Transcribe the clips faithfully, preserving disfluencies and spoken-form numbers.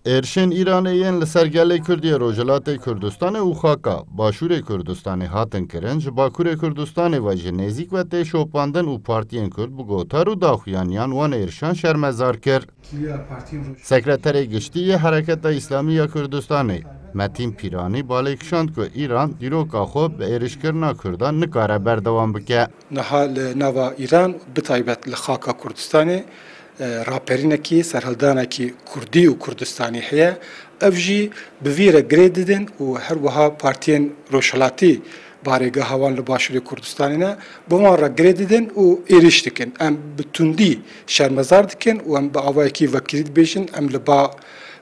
Êrişên Îranê yên li ser gelê Kurdî yê Rojhilatê Kurdistanê û xaka Başûrê Kurdistanê hatin kirin, ji Bakurê Kurdistanê ve ji nêzîk ve tê şopandin û partiyên Kurd bi gotar û daxuyaniyan wan êrişan şermezar kir. Sekreterê Giştî yê Hereketa Îslamî ya Kurdistanê Metîn Pîranî balê kişand ku Îran dîroka xwe bi êrişkirina Kurdan nikare berdewam bike. Niha li nava Îran, bi taybet li xaka Kurdistanê, e, raperînekî, serhildanekî Kurdî û Kurdistanî heye. Ev jî bi vî re girê didin û her wiha partiyên Rojhilatî barêgeha wan li Başûrê Kurdistanê ne, bi wan re girê didin û êrîş dikin. Em bi tundî şermezar dikin û em bi avayekî vekirî dibêjin, em li ba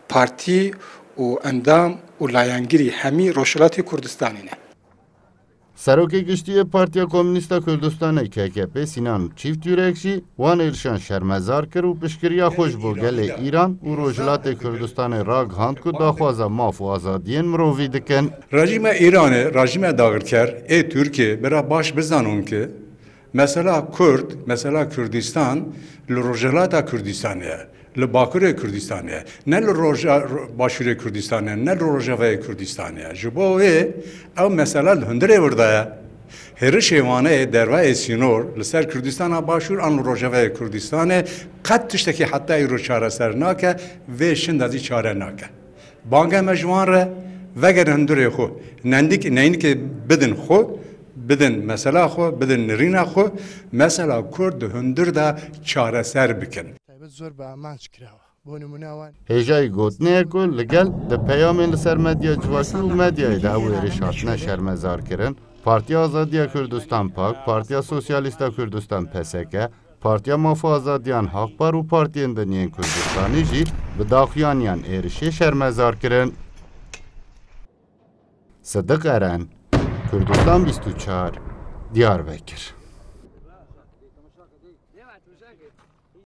partî û endam û layengirî hemî Rojhilatê Kurdistanê ne. Serokê Giştî yê Partiya Komûnîst a Kurdistanê, K K P, Sinan Çîftyurek jî wan êrişan şermezar kir û piştgiriya xwe ji bo gelê Îran û Rojhilatê Kurdistanê ragihand ku daxwaza maf û azadiyên mirovî dikin. Rejîma Îranê, rejîma dagirker ê Tirkiyê bira baş bizanin ki mesela Kurd, mesela Kurdistan li Rojhilata Kurdistanê ye, li Bakurê Kurdistanê ye, ne li Roja-, Başûrê Kurdistanê ye, ne li Rojavayê Kurdistanê ye. Ji bo wê ew mesela li hundirê wir de ye. Hêrişê wan ê dervayê sînor li ser Kurdistana Başûr an li Rojavayê Kurdistanê qet tiştekî heta îro çareser nake, vê şinda zî çare nake. Banga me ji wan re, vegerin hundirê xwe, nendik-, neynikê bidin xwe, bidin mesela xwe, bidin nirîna xwe, mesela Kurd di hundir de çareser bikin. Taybet zor bi amanc kirawa. Bo nimûne wan. Hêjayî gotinê ye ku li gel di peyamên li ser medya civakî û medyayê de ew êrîş hatine şermezar kirin, Partiya Azadiya Kurdistan, pak, Partiya Sosyalîst a Kurdistan, P S K, Partiya Maf û Azadiyan, Hakpar, û partiyên din yên Kurdistanî jî bi daxuyaniyan êrişê şermezar kirin. Sidiq Eren, Kurdistan bîst û çar, Diyarbekir.